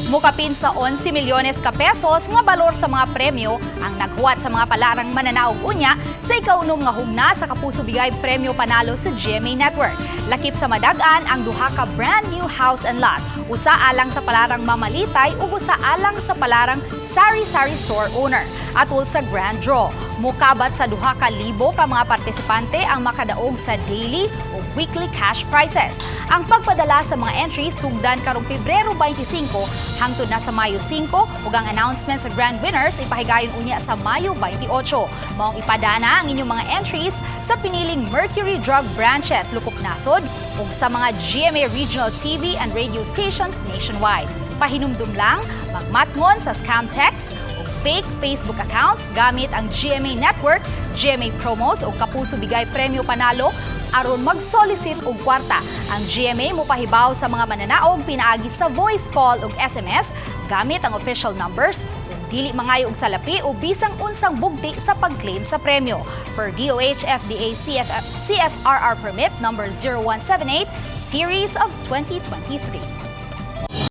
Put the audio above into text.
Mukapin sa 11 milyones ka pesos nga balor sa mga premyo ang naghuwat sa mga palarang mananaog unya sa ikaunom nga hugna sa Kapuso Bigay Premyo Panalo sa GMA Network. Lakip sa madag-an ang duha ka brand new house and lot. Usa alang sa palarang mamalitay ug usa alang sa palarang sari-sari store owner. Atul sa grand draw, mukabat sa 2,000 ka mga partisipante ang makadaog sa daily o weekly cash prizes. Ang pagpadala sa mga entries sugdan karong Pebrero 25 hangtod na sa Mayo 5 ug ang announcement sa grand winners ipahigayon unya sa Mayo 28. Maong ipadana ang inyong mga entries sa piniling Mercury Drug branches lukop nasod ug sa mga GMA regional TV and radio stations nationwide. Pahinumdum lang, magmatngon sa scam text ug fake Facebook accounts gamit ang GMA Network, GMA Promos o Kapuso Bigay Premyo Panalo aron mag-solicit og kwarta. Ang GMA mopahibaw sa mga mananaog pinaagi sa voice call ug SMS gamit ang official numbers ug dili mangayo og salapi o bisang unsang bugti sa pag-claim sa premyo. Per DOH FDA CFRR permit number 0178 series of 2023.